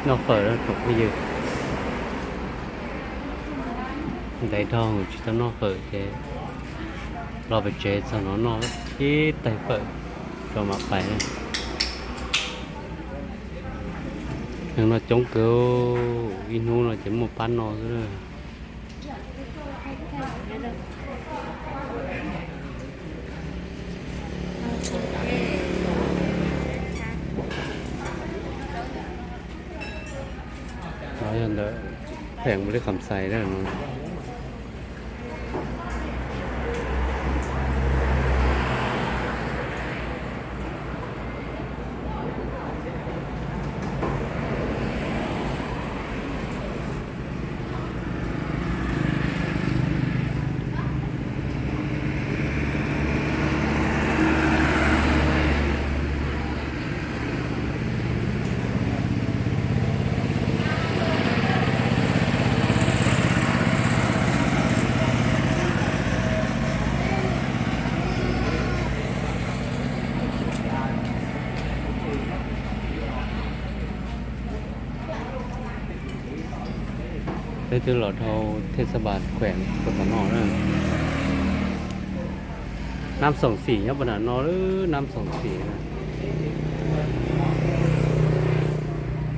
Noj fawm tsoom phooj ywg. Ntev dhau tsis tau noj fawm ces los pem tsev txog no noj ib tais fawm tso mam pais. Neeg noj coob kawg, ib hnub no ces muaj pab no xwb. No yog ntawm pheem Lis Kham Xais no. Peb twb los dhau thej xa vas khueem puag tom no na. Nab Xoom Xim nyob puag nram no, Nab Xoom Xim.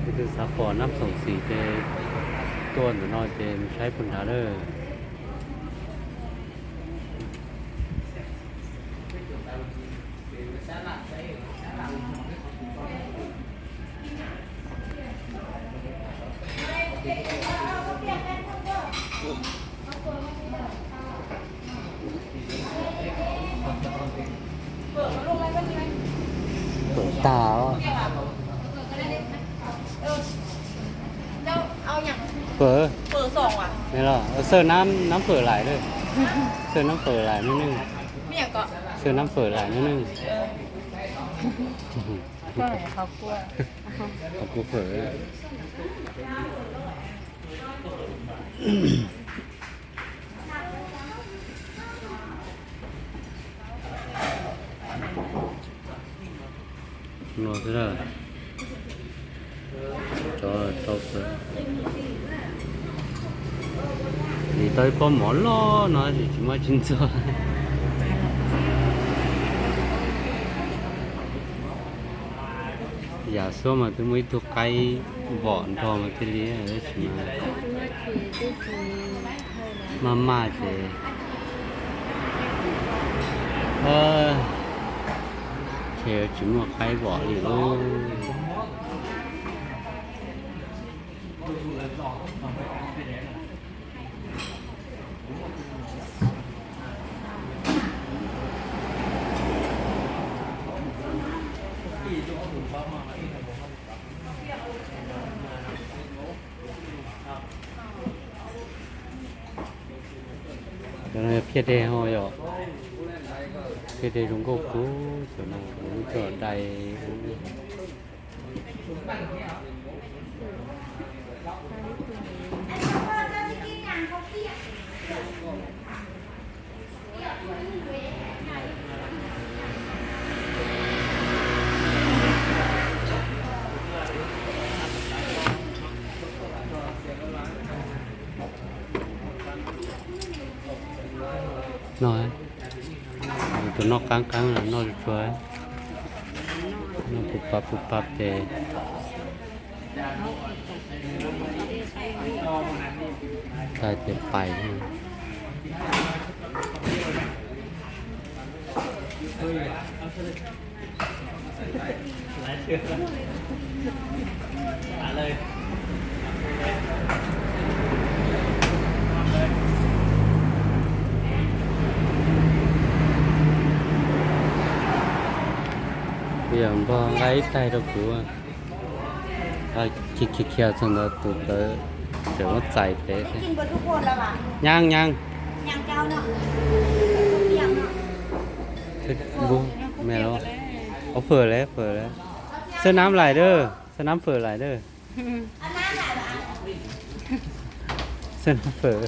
Peb twb xav pom Nab Xoom Xim ces tuaj ntawm no ces mus saib puag nrad lawm. Fawm tag. Fawm. Xawb nab, nab fawm lais lawm. Xawb nab fawm lais nab neej. Xawb nab fawm lais nab neej. Qhov kuv fawm. No xwb, cov rau fawm. Vim tau ib pob mov loj no tab sis tsis muaj tsis ntxuag. Yam xwb mas twb muaj ib tug qaib vom nrog mas thiaj li, tab sis mas maj maj ces, ces tsis muaj qaib vom li lauj. Cov no yog phiaj dej ho yom. Phiaj dej zoo nkauj kub, cov no kuv coj dai ub. No, tus noj qaab qaab no noj tsuag tsuag, noj puv pab puv pab ces tag ces pais. Yog npog nqa ib taig rau kuv. Khiav khiav txog ntawd tus ntawd tseem muab txais pem. Nyaab nyaab. Ua fawm lawm, fawm lawm. Xawb nab lais dawb, xawb nab fawm lais dawb. Xawb nab fawm.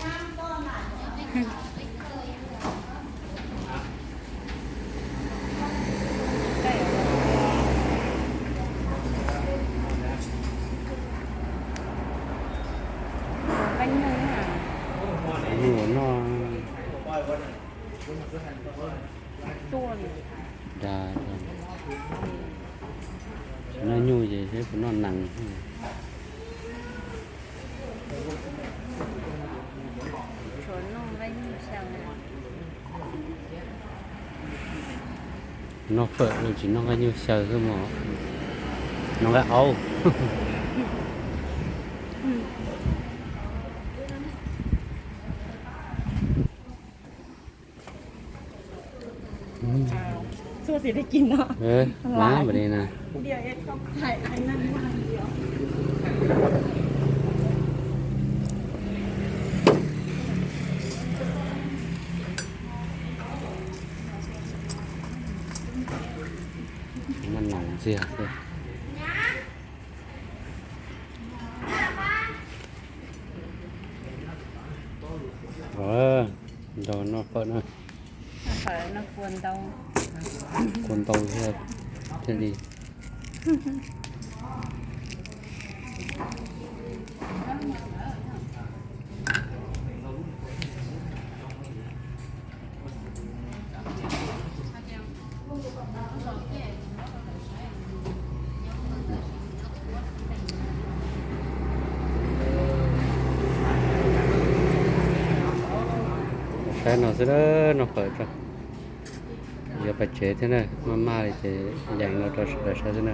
Nyuj ces seb puas noj nees. Noj fawm los tsis noj nqaij nyuj xyaw xwb mog, noj nqaij aub. Xua xim li kis no. Lam li na. Noj nees ntxiag xwb. Nrog noj fawm na. Kua ntau thiab thiaj li. Saib no xwb na, noj fawm tso. Yuav pais tsev thiab na, maj maj li ces yees no rau sawv daws saib xwb na.